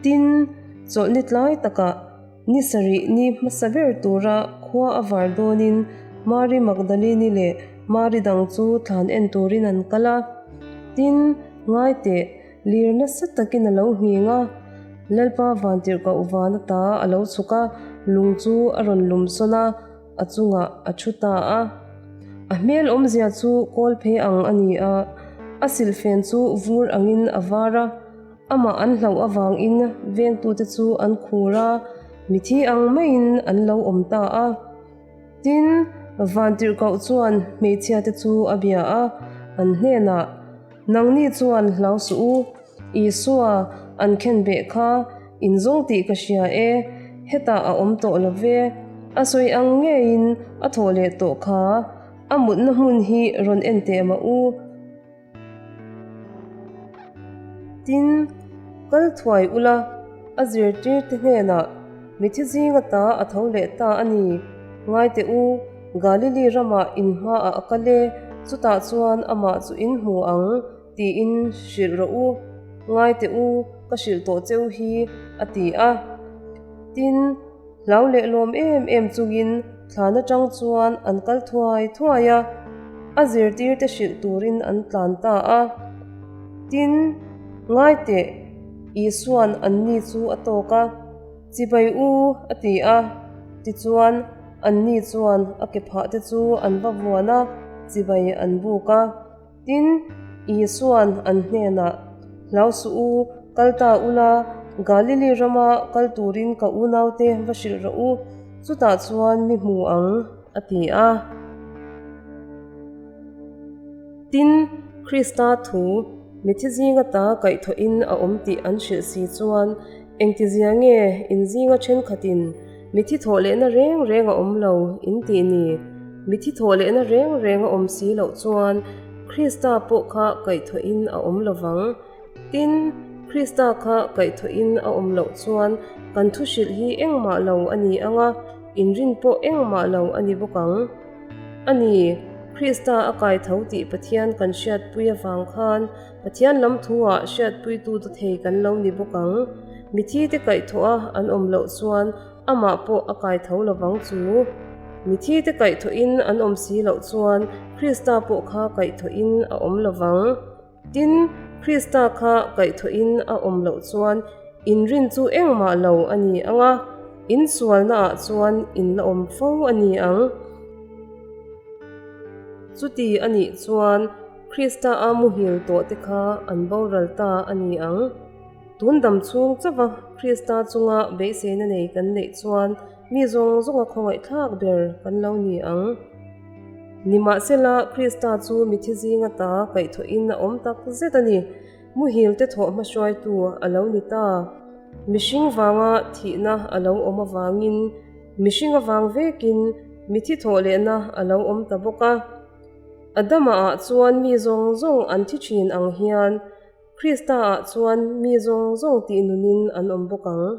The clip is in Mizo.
Tin, chawlhni tlai takah ni sarih ni hmasa ber tura khua a var dawnin Mari Magdalini leh Mari dang chu thlan en turin an kal a. Tin, ngai teh, lir nasa takin a lo nghing a. Lalpa vantirhkoh van ata a lo chhuk a, lung chu a rawn lum sawn a. A chungah a thu ta a. A hmel awmzia chu kawl phei ang a ni a, a silhfen chu vur angin a var a. Amah an hlauh avangin vengtute chu an khur a, mithi ang maiin an lo awm ta a. Tin, Vantirhkoh chuan hmeichhiate chu a bia a, an hnenah, Nangni chuan hlau suh u, Isua an khenbeh kha in zawng tih ka hria e, hetah a awm tawh lo ve. A sawi ang ngeiin a thawh leh tawh kha, a mutna hmun hi rawn en teh mah u. Tin, kal thuai ula, a zirtirte hnenah mithi zinga ta a tho leh ta a ni, ngai teh u. Galili ramah in hmaah a kal e, chutah chuan amah chu in hmu ang tiin hrilh rawh u, ngai teh u, ka hrilh tawh cheu hi, a ti a. Tin, hlau leh lawm em em chungin thlan atang chuan an kal thuai thuai a, a zirtirte hrilh turin an tlan ta a. Tin, ngai teh, Isua'n anni chu a tawk a. Chibai u, a ti a. Tichuan, anni chuan a ke phah te chu an va vuan a, chibai an buk a. Tin, Isua'n an hnenah, Hlau suh u, kal ta ula, Galili rama kal turin ka unaute va hrilh rawh u, chutah chuan mi hmu ang, a ti a. Tin, Krista thu mithi zinga ta kaihthawhin a awm tih an hrilh si chuan, Engtizia nge in zinga thenkhatin mithi thawh lehna reng reng a awm lo in tih ni? Mithi thawh lehna reng reng a awm si loh chuan Krista pawh kha kaihthawhin a awm lo vang. Tin, Krista kha kaihthawhin a awm loh chuan kan thu hrilh hi engmah lo a ni ang a, inrin pawh engmah lo a ni bawk ang. A ni, Krista a kaitho tih Pathian kan hriatpui avang khan Pathian lam thuah hriatpuitu te thei kan lo ni bawk ang. Mithi te kaihthawh a an awm loh chuan amah pawh a kai tho lovang chu. Mithi te kaihthawhin an awm si loh chuan Krista pawh kha kaihthawhin a awm lovang. Tin, Krista kha kaihthawhin a awm loh chuan inrin chu engmah lo a ni ang a, insualnaah chuan in la awm fo a ni ang. Chuti a nih chuan Krista a muhil tawh te kha an boral ta a ni ang. Tun dam chhung chauha Krista chunga beiseina nei kan neih chuan mi zawng zawnga khawngaihthlak ber kan lo ni ang. Nimahsela, Krista chu mithi zinga ta kaihthawhin a awm tak zet a ni. Muhil te thawh hmahruaitu a lo ni ta. Mihring vanga thihna a lo awm avangin mihring avang vekin mithi thawh lehna a lo awm ta bawk a. Adama-ah chuan mi zawng zawng an thi thin ang hian, Krista-ah chuan mi zawng zawng tih nunin an awm bawk ang.